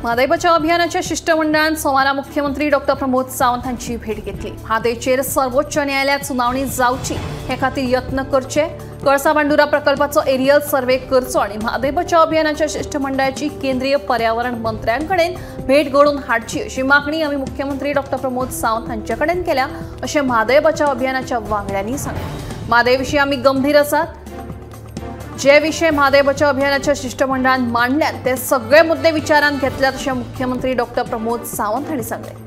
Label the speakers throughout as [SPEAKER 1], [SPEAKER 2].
[SPEAKER 1] म्हादय बचाव अभियानाच्या शिष्टमंडळान सोमारा मुख्यमंत्री डॉ प्रमोद सावंत हांची भेट घेतली। म्हादयचेर सर्वोच्च न्यायालयात सुनावणी जावची हे खातीर यत्न करचे, कळसा भांडुरा प्रकल्पाचो एरियल सर्वे करचो आनी म्हादय बचाव अभियानाच्या शिष्टमंडळाची केंद्रीय पर्यावरण मंत्र्यांकडेन भेट घडोवन हाडची अशी मागणी आमी मुख्यमंत्री डॉ प्रमोद सावंत हांचे कडेन केल्या अशें म्हादय बचाव अभियानाच्या वांगड्यांनी सांगलें। म्हादय विशीं आमी गंभीर आसात। जे विषय म्हादय बचाव अभियानाच्या शिष्टमंडळान मांडल्यात ते सगळे मुद्दे विचारांत घेतल्यात अशें मुख्यमंत्री डॉ प्रमोद सावंत हांणी सांगलें।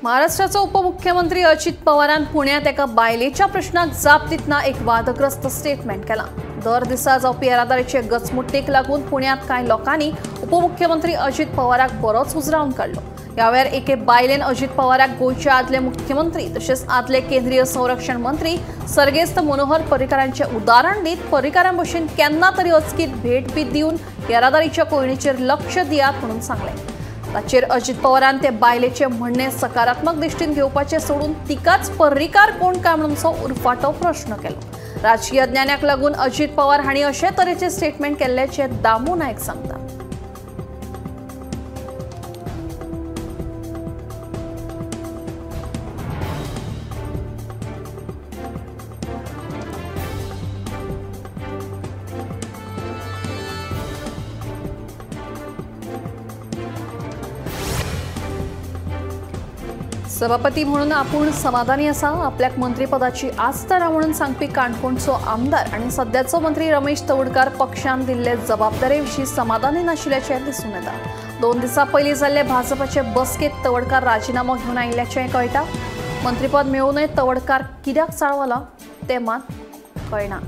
[SPEAKER 1] महाराष्ट्राचो उपमुख्यमंत्री अजित पवारान पुण्यात एका बायलेच्या प्रश्नाक जाप दितना एक वादग्रस्त स्टेटमेंट केला। दर दिसा जावपी येरादारीचे गचमुट्टेक लागून पुण्यात कांय लोकांनी उपमुख्यमंत्री अजित पवाराक बरोच उजरावन काडलो। ह्या वेळार एके बायलेन अजित पवाराक गोंयचे आदले मुख्यमंत्री तशेंच आदले केंद्रीय संरक्षण मंत्री सर्गेस्त मनोहर पर्रीकरांचें उदाहरण दीत पर्रीकरां भशेन केन्ना तरी अचकीत भेट बी दिवन येरादारीच्या कोंयडीचेर लक्ष दियात म्हणून सांगलें। ताचेर अजित पवारान ते बायलेचे म्हणणे सकारात्मक दृष्टीन घेवपाचे सोडून तिकाच पर्रीकार कोण काय म्हणून उरफाटो प्रश्न केलो। राजकीय ज्ञानाक लागून अजित पवार हांणी अशे तरेचे स्टेटमेंट केल्ल्याचे दामू नायक सांगता। सभापती म्हणून आपूण समाधानी आसा, आपल्याक मंत्रीपदाची आस्त ना म्हणून सांगपी काणकोणचो आमदार आनी सद्याचो मंत्री रमेश तवडकार पक्षान दिल्ले जबाबदारे विशीं समाधानी नाशिल्ल्याचें दिसून येता। 2 दिसां पयलीं जाल्ले भाजपाचे बसकेंत तवडकार राजिनामो घेवन आयिल्ल्याचें कळटा। मंत्रीपद मेळूनय तवडकार कित्याक चाळवला तें मात कळना।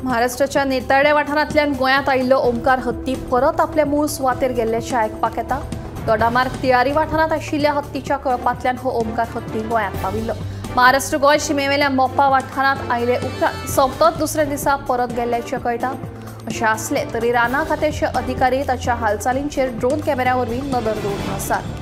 [SPEAKER 1] महाराष्ट्राच्या नेताड्या वाठारांतल्यान गोंयांत आयिल्लो ओमकार हत्ती परत आपल्या मूळ सुवातेर गेल्ल्याचें आयकपाक येता। दोडामार्ग तिळारी वाठारांत आशिल्ल्या हत्तीच्या कळपांतल्यान हो ओमकार हत्ती गोंयांत पाविल्लो। महाराष्ट्र गोंय शिमेवेल्या मोपा वाठारांत आयले उपरांत सोंपतच दुसऱ्या दिसा परत गेल्ल्याचें कळटा। अशें आसलें तरी रानां खात्याचे अधिकारी ताच्या हालचालींचेर ड्रोन कॅमेऱ्या वरवीं नदर दवरून आसात।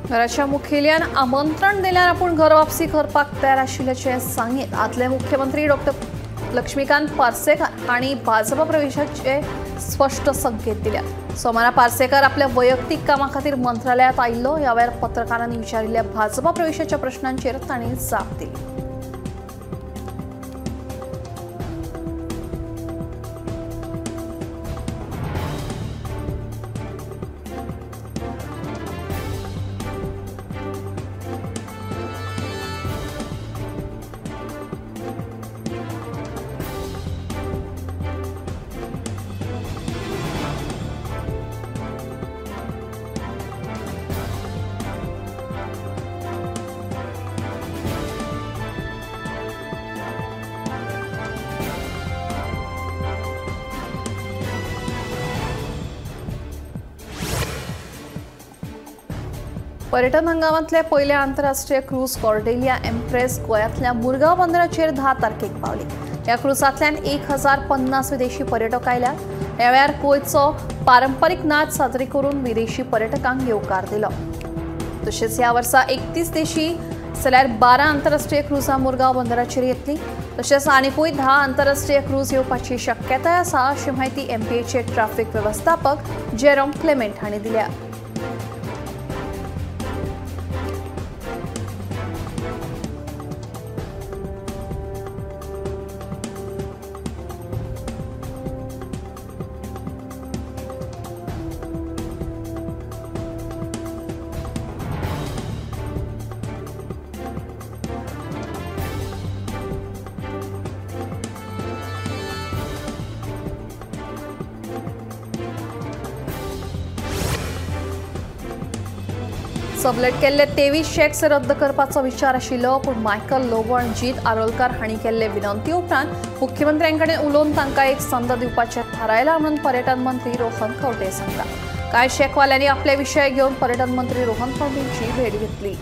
[SPEAKER 1] घराच्या मुखेल्यान आमंत्रण दिल्यार आपूण घर वापसी करपाक तयार आशिल्ल्याचें सांगीत आदले मुख्यमंत्री डॉ लक्ष्मीकांत पार्सेकर हांणी भाजपा प्रवेशाचे स्पश्ट संकेत दिल्यात। सोमारा पार्सेकर आपल्या वैयक्तीक कामा खातीर मंत्रालयात आयिल्लो। ह्या वेळार पत्रकारांनी विचारिल्ल्या भाजपा प्रवेशाच्या प्रश्नांचेर तांणी जाप दिली। पर्यटन हंगामांतले पयले आंतरराष्ट्रीय क्रूज कॉर्डेलिया एम्प्रेस गोंयांतल्या मुरगांव बंदराचेर 10 तारखेक पावली। ह्या क्रुजांतल्यान 1050 विदेशी पर्यटक आयल्यात। ह्या वेळार गोंयचो पारंपरीक नाच साजरी करून विदेशी पर्यटकांक येवकार दिलो। तशेंच ह्या वर्सा 31 देशी जाल्यार 12 आंतरराष्ट्रीय क्रुजां मुरगांव बंदराचेर येतली। तशेंच आनिकूय 10 आंतरराष्ट्रीय क्रूज येवपाची शक्यताय आसा अशी म्हायती एमपीएचे ट्राफिक वेवस्थापक जेरोम क्लेमेंट हांणी दिल्या। सबलेट केल्ले 23 चॅक्स रद्द करपाचो विचार आशिल्लो, पूण मायकल लोबो आनी जीत आरोलकार हांणी केल्ले विनंती उपरांत मुख्यमंत्र्यां कडेन उलोवन तांकां एक संद दिवपाचें थारायलां म्हणून पर्यटन मंत्री रोहन खंवटे सांगता। कांय चॅकवाल्यांनी आपले विशय घेवन पर्यटन मंत्री रोहन खंवटेंची भेट घेतली।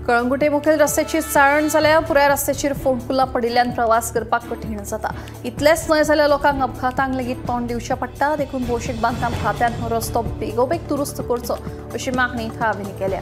[SPEAKER 1] कळंगुटे मुखेल रस्त्याची चाळण जाल्यार पुराय रस्त्याचेर फोंडकुलां पडिल्ल्यान प्रवास करपाक कठीण जाता। इतलेंच न्हय जाल्यार लोकांक अपघातांक लेगीत तोंड दिवचें पडटा। देखून भौशीक बांदकाम खात्यान हो रस्तो बेगोबेग दुरुस्त करचो अशी मागणी थळाव्यांनी केल्या।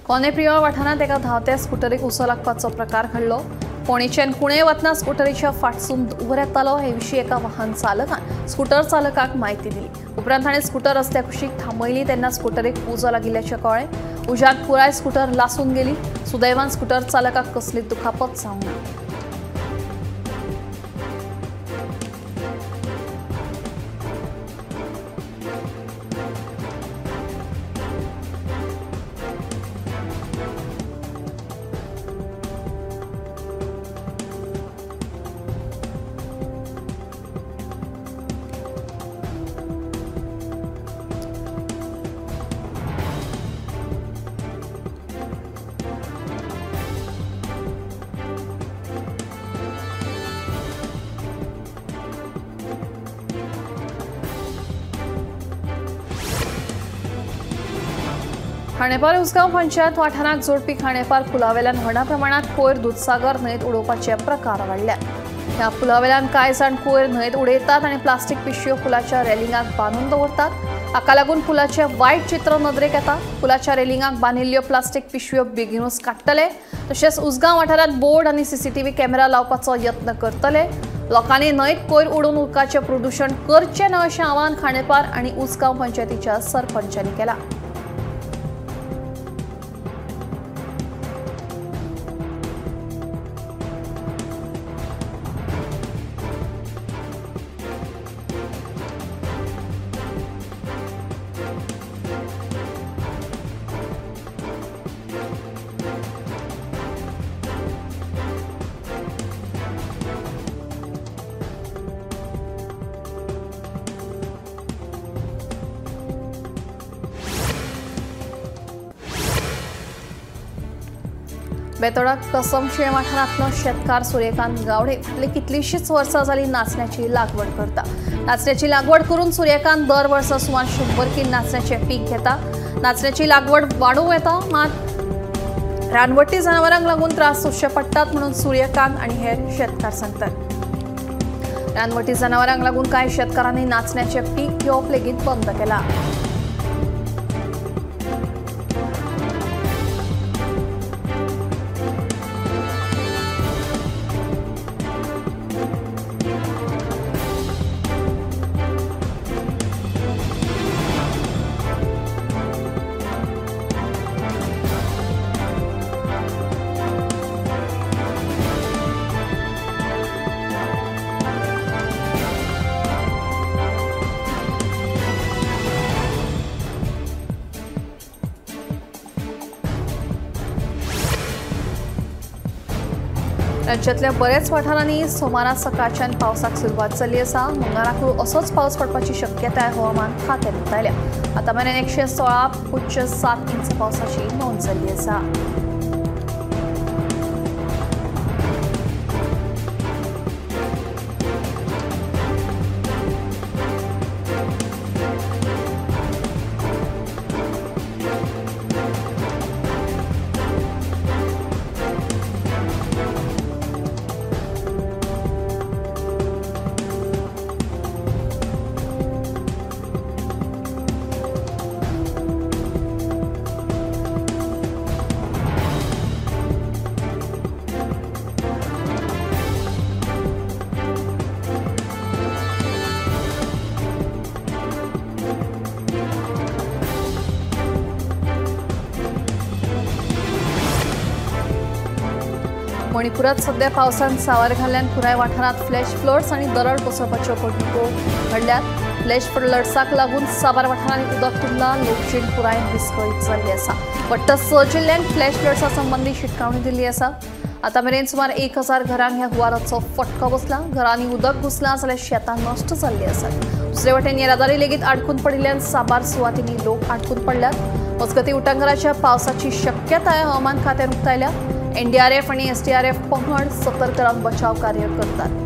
[SPEAKER 1] कोने प्रियोळ वाठारांत एका धांवत्या स्कुटरीक उजो लागपाचो प्रकार घडलो। फोंडेच्यान कुणे वतना स्कुटरीच्या फाटसून उबर येतालो हे विशीं एका वाहन चालकान स्कुटर चालकाक म्हायती दिली। उपरांत ताणें स्कुटर रस्त्या कुशीक थांबयली तेन्ना स्कुटरीक उजो लागिल्ल्याचें कळ्ळें। उज्यांत पुराय स्कुटर लासून गेली। सुदैवान स्कुटर चालकाक कसलीच दुखापत जावंक ना। खांडेपार उसगांव पंचायत वाठाराक जोडपी खांडेपार पुलावेल्यान व्हडा प्रमाणात कोयर दुदसागर न्हंयेत उडोवपाचे प्रकार वाडल्यात। ह्या पुलावेल्यान कांय जाण कोयर न्हंयेत उडयतात आनी प्लास्टीक पिशव्यो पुलाच्या रेलिंगाक बांदून दवरतात। हाका लागून पुलाचें वायट चित्र नदरेक येता। पुलाच्या रेलिंगाक बांदिल्ल्यो प्लास्टीक पिशव्यो बेगीनूच काडटले। तशेंच उसगांव वाठारांत बोर्ड आनी सीसीटीव्ही कॅमेरा लावपाचो यत्न करतले। लोकांनी न्हंयेत कोयर उडोवन उदकाचें प्रदुशण करचें न्हय अशें आवाहन खांडेपार आनी उसगांव पंचायतीच्या सरपंचांनी केलां। बेतोडा कसमशेळ वाठारांतलो शेतकार सूर्यकांत गावडे फाटलीं कितलींशींच वर्सां जाली नाचण्याची लागवड करता। नाचण्याची लागवड करून सूर्यकांत दर वर्सा सुमार 100 कील नाचण्याचें पीक घेता। नाचण्याची लागवड वाडोवं येता, मात रानवटी जनावरांक लागून त्रास सोंसचे पडटात म्हणून सूर्यकांत आनी हेर शेतकार सांगतात। रानवटी जनावरांक लागून कांय शेतकारांनी नाचण्याचें पीक घेवप लेगीत बंद केलां। राज्यातल्या बऱ्याच वाठारांनी सोमारा सकाळच्यान पावसाक सुरवात जाल्ली आसा। मंगळाराकूय असोच पावस पडपाची शक्यताय हवामान खात्यान उक्तायल्या। आतां मेरेन 116.7 इंच पावसाची नोंद जाल्ली आसा। मणिपुरात सध्या पावसान सावर घाल्ल्यान पुराय वाठारांत फ्लॅश फ्लड्स आनी दरड कोसळपाच्यो घडणुको घडल्यात। फ्लॅश फ्लड्साक लागून साबार वाठारांनी उदक तुंबलां, लोकजीण पुराय विस्कळीत जाल्ली आसा। वट्ट 6 जिल्ल्यांक फ्लॅश फ्लड्सा संबंदी शिटकावणी दिल्ली आसा। आतां मेरेन सुमार 1000 घरांक ह्या हुंवाराचो फटको बसला। घरांनी उदक घुसलां जाल्यार शेतां नश्ट जाल्लीं आसात। दुसरे वटेन येरादारी लेगीत आडकून पडिल्ल्यान साबार सुवातींनी लोक आडकून पडल्यात। मजगतीं उटंगराच्या पावसाची शक्यताय हवामान खात्यान उक्तायल्या। एनडीआरएफ आणि एसडीआरएफ पंगड सतर्क रावन बचाव कार्य करतात।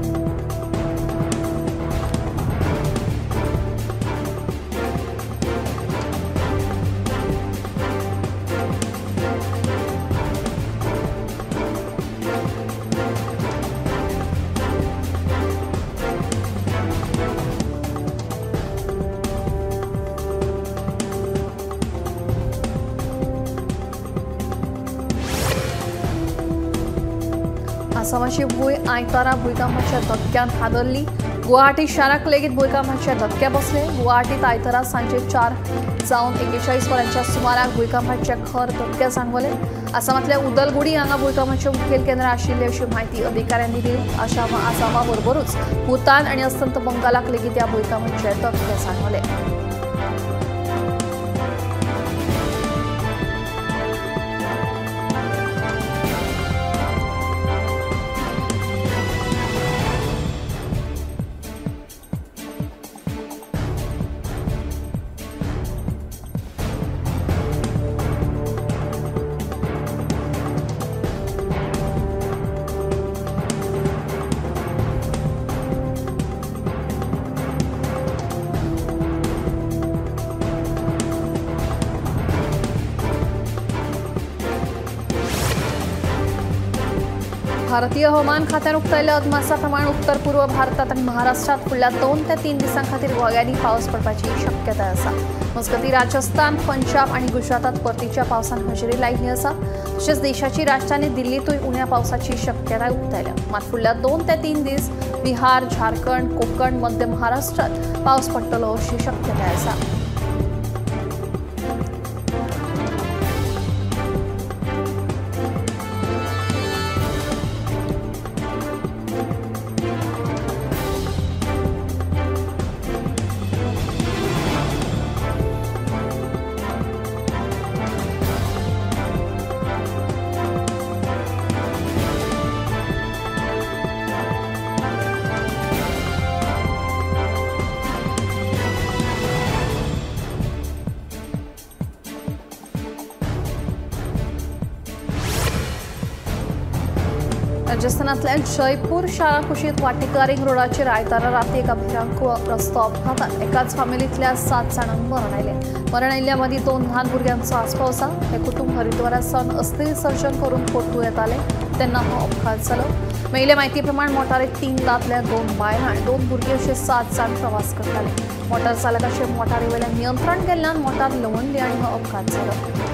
[SPEAKER 1] आसामाची भूंय आयतारा भुंयकांपाच्या धक्क्यान हादरली। गुवाहाटी शाराक लेगीत भुंयकांपाचे धक्के बसले। गुवाहाटीत आयतारा सांजे 4 जावन 41 वरांच्या सुमाराक भुंयकांपाचे खर धक्के जाणवले। आसामांतल्या उदलगुडी हांगा भुंयकांपाचें मुखेल केंद्र आशिल्लें अशी म्हायती अधिकाऱ्यांनी दिली। आसामा बरोबरूच भूतान आनी अस्तंत बंगालाक लेगीत ह्या भुंयकांपाचे धक्के जाणवले। भारतीय हवामान खात्यान उक्तायल्ल्या अदमासा प्रमाण उत्तर पूर्व भारतात आनी महाराष्ट्रात फुडल्या 2 ते 3 दिसां खातीर घोग्यांनी पावस पडपाची शक्यताय आसा। मजगतीं राजस्थान, पंजाब आनी गुजरातात परतीच्या पावसान हजेरी लायिल्ली आसा। तशेंच देशाची राजधानी दिल्लींतूय उण्या पावसाची शक्यताय उक्तायल्या। मात फुडल्या 2 ते 3 दीस बिहार, झारखंड, कोकण, मध्य महाराष्ट्रात पावस पडटलो अशी शक्यताय आसा। राजस्थानांतल्या जयपूर शारा कुशीत वाटिका रिंग रोडाचेर आयतारा राती एका भिरांकूळ रस्तो अपघातान एकाच फामिलींतल्या 7 जाणांक मरण आयलें। मरण आयिल्ल्या मदीं 2 ल्हान भुरग्यांचो आस्पाव आसा। हें कुटुंब हरिद्वारा सावन अस्थी विसर्जन करून परतून येतालें तेन्ना हो अपघात जालो। मेळिल्ले म्हायती प्रमाण मोटारीत 3 दादले, 2 बायलां आनी 2 भुरगीं अशे 7 जाण प्रवास करताले। मोटार चालकाचें मोटारी वयल्यान नियंत्रण गेल्ल्यान मोटार लवंडली आनी हो अपघात जालो।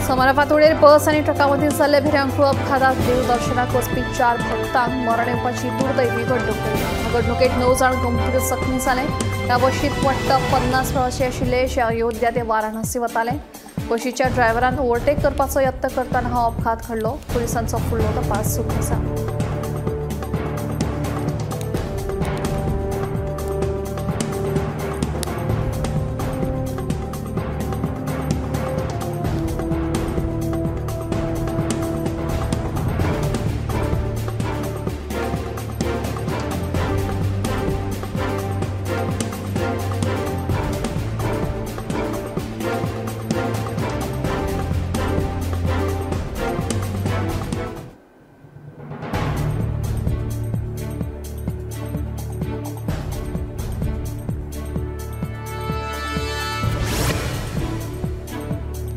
[SPEAKER 1] सोमारा फांतोडेर बस आनी ट्रका मदीं जाल्ल्या भिरांकूळ अपघातात देवदर्शनाक वचपी 4 भक्तांक मरण येवपाची दुर्दैवी घडणूक घडली। घडणुकेत 9 जाण गंभीर जखमी जाले। ह्या बशींत वट्ट 50 प्रवासी आशिल्ले जे अयोध्या ते वाराणसी वताले। बशीच्या ड्रायव्हरान ओव्हरटेक करपाचो यत्न करतना हो अपघात घडलो। पुलिसांचो फुडलो तपास सुरू आसा।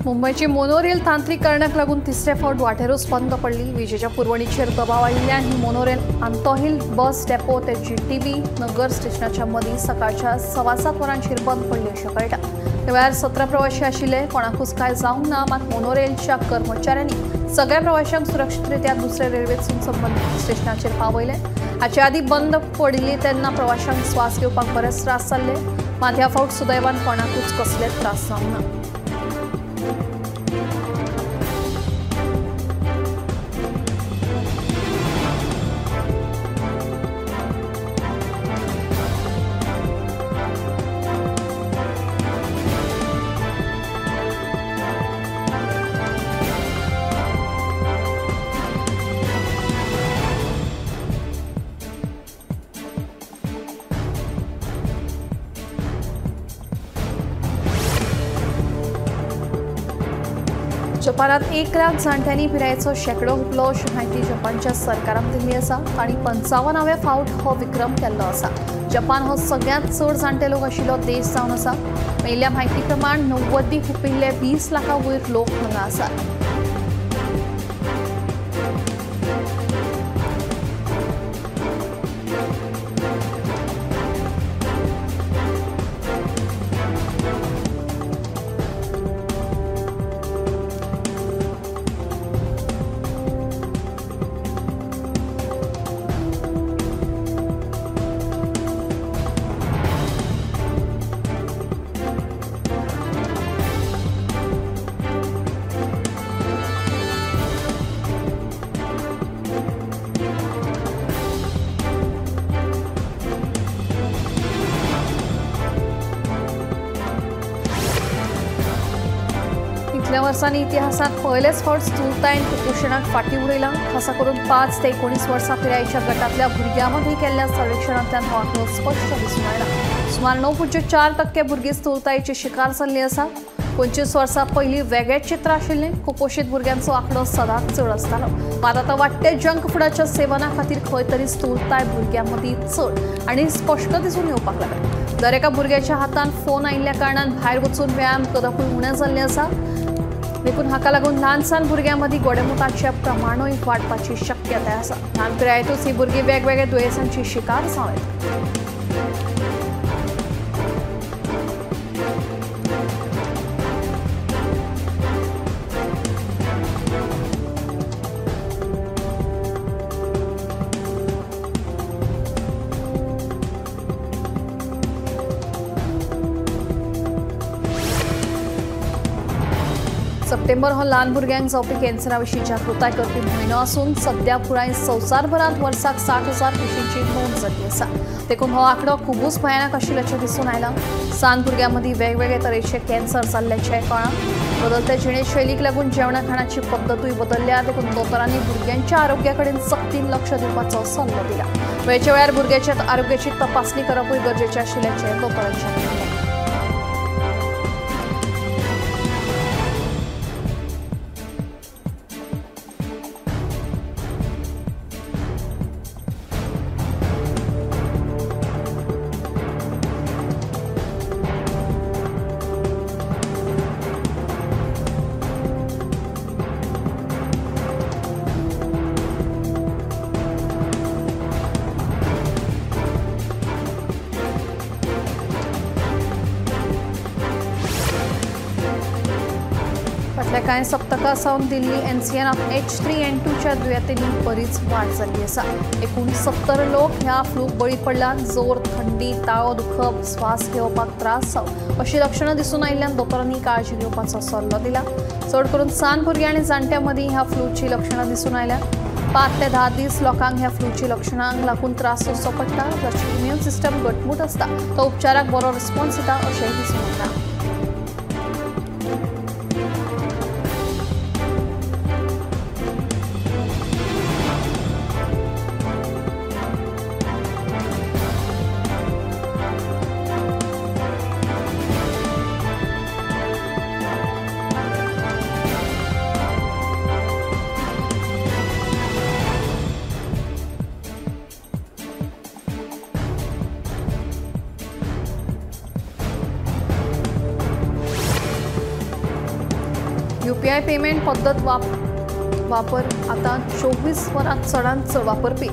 [SPEAKER 1] मुंबयची मोनोरेल तांत्रिकरणाक लागून तिसरे फावट वाटेरूच बंद पडली। विजेच्या पुरवणीचेर दबाव आयिल्ल्यान ही मोनोरेल आंतोहिल बस डेपो ते जीटीबी नगर स्टेशनाच्या मदीं सकाळच्या 7:15 वरांचेर बंद पडली अशें कळटा। त्या वेळार 17 प्रवासी आशिल्ले। कोणाकूच कांय जावंक ना, मात मोनोरेलच्या कर्मचाऱ्यांनी सगळ्या प्रवाशांक सुरक्षितरित्या दुसऱ्या रेल्वेतसून संबंदीत स्टेशनाचेर पावयले। हाचे आदीं बंद पडिल्ली तेन्ना प्रवाशांक श्वास घेवपाक बरेच त्रास जाल्ले, मात ह्या फावट सुदैवान कोणाकूच कसले त्रास जावंक ना। जपानात 1 लाख जाण्ट्यांनी पिरायेचो शेंकडो हुपलो अशी म्हायती जपानच्या सरकारान दिल्ली आसा। तांणी 55व्या फावट हो विक्रम केल्लो आसा। जपान हो सगळ्यांत चड जाण्टे लोक आशिल्लो देश जावन आसा। मेळिल्ल्या म्हायती प्रमाण 90 हुपिल्ले 20 लाखां वयर लोक हांगा आसात। इतल्या वर्सांनी इतिहासांत पयलेच फावट स्थूलतायेन कुपोशणाक फाटीं उडयलां। खासा करून 5 ते 19 वर्सां पिरायेच्या गटांतल्या भुरग्यां मदीं केल्ल्या सर्वेक्षणांतल्यान हो आंकडो स्पश्ट दिसून आयला। सुमार 9.4% भुरगीं स्थूलतायेची शिकार जाल्लीं आसा। 25 वर्सां पयलीं वेगळेंच चित्र आशिल्लें। कुपोशीत भुरग्यांचो आंकडो सदांच चड आसतालो, मात आतां वाडटे जंक फुडाच्या सेवना खातीर खंय तरी स्थूलताय भुरग्यां मदीं चड आनी स्पश्ट दिसून येवपाक लागल्या। दर एका भुरग्याच्या हातान फोन आयिल्ल्या कारणान भायर वचून व्यायाम करपूय उणें जाल्लें आसा। देखून हाका लागून ल्हान सान भुरग्यां मदीं गोडेमुताचें प्रमाणूय वाडपाची शक्यताय आसा। ल्हान पिरायेंतूच ही भुरगीं वेगवेगळ्या दुयेंसांची शिकार जावं येता। सप्टेंबर हो ल्हान भुरग्यांक जावपी कॅन्सरा विशीं जागृताय करपी म्हयनो आसून सध्या पुराय संवसारभरांत वर्साक 60,000 केशींची नोंद जाल्ली आसा। देखून हो आंकडो खुबूच भयानक आशिल्ल्याचें दिसून आयलां। सान भुरग्यां मदीं वेगवेगळे तरेचे कॅन्सर जाल्ल्याचें कळ्ळां। बदलते जिणेशैलीक लागून जेवणा खाणाची पद्दतूय बदलल्या। देखून दोतोरांनी भुरग्यांच्या आरोग्या कडेन सक्तीन लक्ष दिवपाचो सल्लो दिला। वेळच्या वेळार भुरग्याच्या आरोग्याची तपासणी करपूय गरजेचें आशिल्ल्याचें दोतोरांनी म्हणलें। फाटल्या कांय सप्तकां सावन दिल्ली एनसीआरांत H3N2च्या दुयेंतींनी बरीच वाड जाल्ली आसा। एकूण 70 लोक ह्या फ्लूक बळी पडल्यात। जोर, थंडी, ताळो दुखप, श्वास घेवपाक त्रास जावप अशी लक्षणां दिसून आयिल्ल्यान दोतोरांनी काळजी घेवपाचो सल्लो दिला। चड करून सान भुरगीं आनी जाण्ट्यां मदीं ह्या फ्लूची लक्षणां दिसून आयल्यात। 5 ते 10 दीस लोकांक ह्या फ्लूची लक्षणांक लागून त्रास सोंसचो पडटा। जाची इम्यून सिस्टम घटमूट आसता तो उपचाराक बरो रिस्पॉन्स दिता अशेंय दिसून येता। यूपीआय पेमेंट पद्दत वापर आता 24 वरांत चडांत चड वापरपी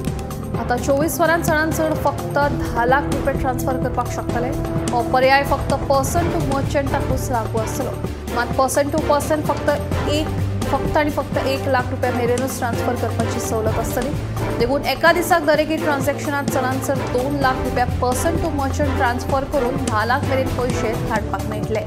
[SPEAKER 1] आता 24 वरांत चडांत चड फक्त 10 लाख रुपये ट्रान्सफर करपाक शकतले। हो पर्याय फक्त पर्सन टू मर्चंटाकूच लागू आसतलो। मात पर्सन टू पर्सन फक्त आनी फक्त 1 लाख रुपया मेरेनूच ट्रान्सफर करपाची सवलत आसतली। देखून एका दिसाक दरेकी ट्रान्झॅक्शनात चडांत चड 2 लाख रुपया पर्सन टू मर्चंट ट्रान्सफर करून 10 लाख मेरेन पयशे धाडपाक मेळटले।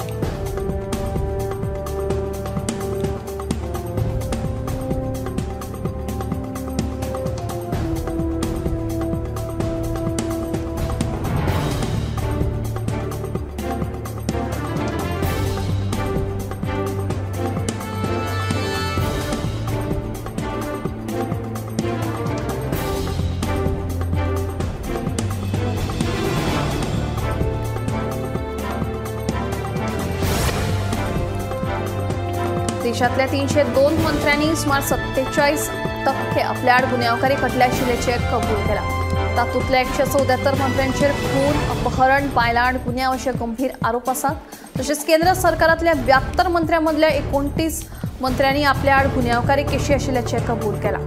[SPEAKER 1] देशांतल्या 302 मंत्र्यांनी सुमार 47% आपल्या आड गुन्यांवकारी खटले आशिल्ल्याचें कबूल केलां। तातूंतल्या 174 मंत्र्यांचेर खून, अपहरण, बायलां आड गुन्यांव अशे गंभीर आरोप आसात। तशेंच केंद्र सरकारांतल्या 72 मंत्र्यां मदल्या 29 मंत्र्यांनी आपल्या आड गुन्यांवकारी केशी आशिल्ल्याचें कबूल केलां।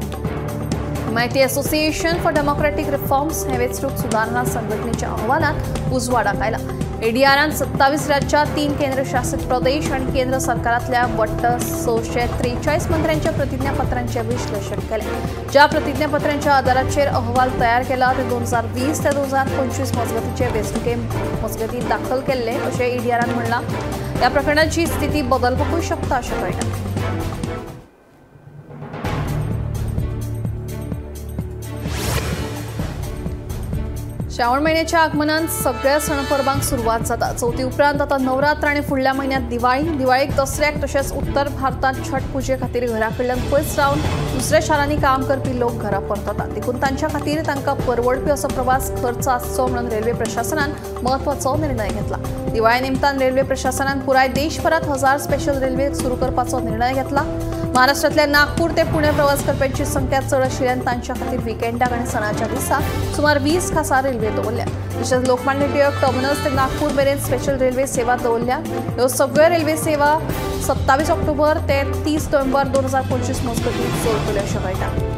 [SPEAKER 1] म्हायती असोसिएशन फॉर डेमोक्रॅटिक रिफॉर्म्स हे वेंचणूक सुदारणा संघटनेच्या अहवालांत उजवाडाक आयला। एडीआरान 27 राज्यां, 3 केंद्रशासित प्रदेश आनी केंद्र सरकारांतल्या वट्ट 643 मंत्र्यांच्या प्रतिज्ञापत्रांचें विश्लेशण केलें। ज्या प्रतिज्ञापत्रांच्या आदाराचेर अहवाल तयार केला ते 2020 ते 2025 मजगतीचे वेंचणुके मजगती दाखल केल्ले अशें एडीआरान म्हणलां। ह्या प्रकरणाची स्थिती बदलपाकूय शकता अशें कळटा। श्रावण म्हयन्याच्या आगमनान सगळ्या सण परबांक सुरवात जाता। चवथी उपरांत आतां नवरात्र आनी फुडल्या म्हयन्यांत दिवाळी। दिवाळीक दसऱ्याक तशेंच उत्तर भारतांत छठ पुजे खातीर घरा कडल्यान पयस रावन दुसऱ्या शारांनी काम करपी लोक घरा परततात। देखून तांच्या खातीर तांकां परवडपी असो प्रवास खर्च आसचो म्हणून रेल्वे प्रशासनान म्हत्वाचो निर्णय घेतला। दिवाळे निमतान रेल्वे प्रशासनान पुराय देशभरांत 1000 स्पेशल रेल्वे सुरू करपाचो निर्णय घेतला। महाराष्ट्रांतल्या नागपूर ते पुणे प्रवास करप्यांची संख्या चड आशिल्ल्यान तांच्या खातीर विकेंडाक आनी सणाच्या दिसा सुमार 20 खासा रेल्वे दवरल्या। तशेंच लोकमान्य टिळक टर्मिनस ते नागपूर मेरेन स्पेशल रेल्वे सेवा दवरल्या। ह्यो सगळ्यो रेल्वे सेवा 27 ऑक्टोबर ते 30 नोव्हेंबर 2025 मजगतीं चलतल्यो अशें कळटा।